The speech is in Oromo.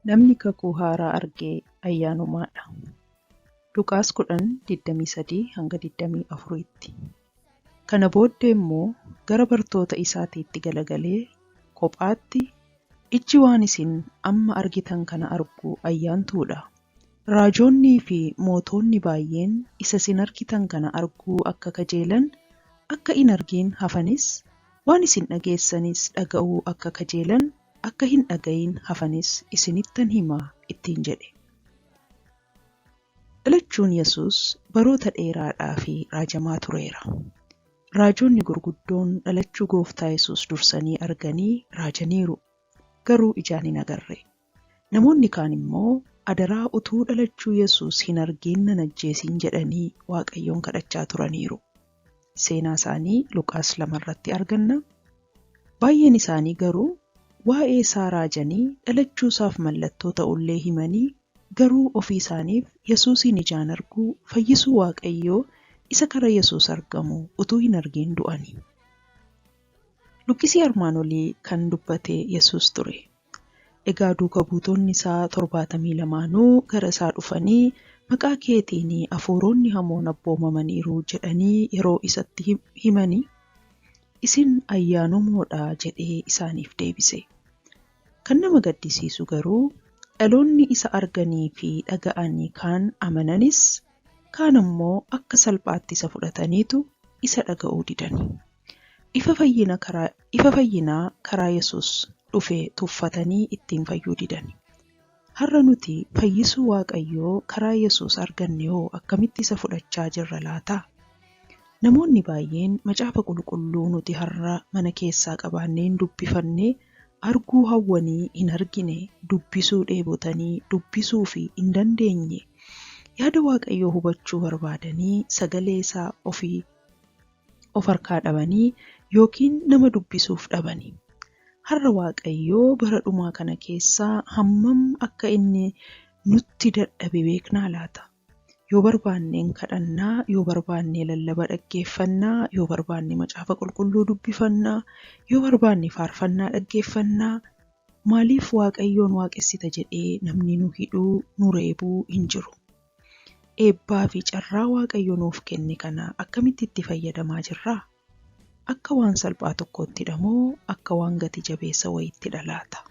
Namni kakuu haaraa arge ayyaanumaadha. Luqaas 10, 23-24 tti. Kana booddee immoo gara bartoota isaatiitti galagalee kophaatti, Ijji waan isin amma argitan kana argu ayyaantuu dha. Raajoonnii fi mootoonni baay'een isa isin argitan kana arguu akka kajeelan, akka hin argin hafanis, waan isin dhageessanis dhaga'uu akka kajeelan, akka hin dhaga'in hafanis isinittan hima ittiin jedhe. Dhalachuun Yesuus baroota dheeraadhaaf raajamaa tureera. Raajoonni gurguddoon dhalachuu Gooftaa Yesuus dursanii arganii raajaniiru, garuu ijaan hin agarre. Namoonni kaan immoo adaraa utuu dhalachuu Yesuus hin argiin nan ajjeesin jedhanii Waaqayyoon kadhachaa turaniiru. Seenaa isaanii Luqaas 2 irratti arganna. Baay'een isaanii garuu waa'ee isaa raajanii dhalachuu isaaf mallattoo ta'ullee himanii garuu ofii isaaniif Yesuusiin ijaan arguu, fayyisuu Waaqayyoo isa kara Yesuus argamu utuu hin argiin du'ani. Luqqisii armaan olii kan dubbate Yesuus ture. Egaa duuka buutonni isaa torbaatamii lamaanuu gara isaa dhufanii maqaa keetiin hafuuronni hamoon abboomamaniiru jedhanii yeroo isatti himani, isin ayyaanomoodha jedhee isaaniif deebise. Kan nama gaddisiisu garuu dhaloonni isa arganii fi dhaga'anii kaan amananis kaan ammoo akka salphaatti isa fudhataniitu isa dhaga'uu didani. Ifa fayyina karaa ifa fayyinaa karaa Yesuus dhufe tuffatanii ittiin fayyuu didani. Har'a nuti fayyisuu Waaqayyoo karaa Yesuus arganne hoo akkamitti isa fudhachaa jirra laata? Namoonni baay'een Macaafa Qulqulluu nuti har'a mana keessaa qabaannee hin dubbifanne arguu hawwanii hin argine, dubbisuu dheebotanii dubbisuufi hin dandeenye, yaada Waaqayyoo hubachuu barbaadanii sagalee isaa ofii of harkaa dhabanii yookiin nama dubbisuuf dhabani. Har'a Waaqayyo bara dhumaa kana keessa hammam akka inni nutti dadhabe beeknaa laata? Yoo barbaanne in kadhanna, yoo barbaanne lallaba dhaggeeffanna, yoo barbaanne macaafa qulqulluu dubbifanna, yoo barbaanne faarfannaa dhaggeeffanna. Maaliif Waaqayyoon waaqessita jedhee namni nu hidhuu, nu reebuu hin jiru. Eebbaa fi carraa Waaqayyo nuuf kenne kana akkamitti itti fayyadamaa jirraa? Akka waan salphaa tokkoottidha moo akka waan gati jabeessa wayiittidha laata?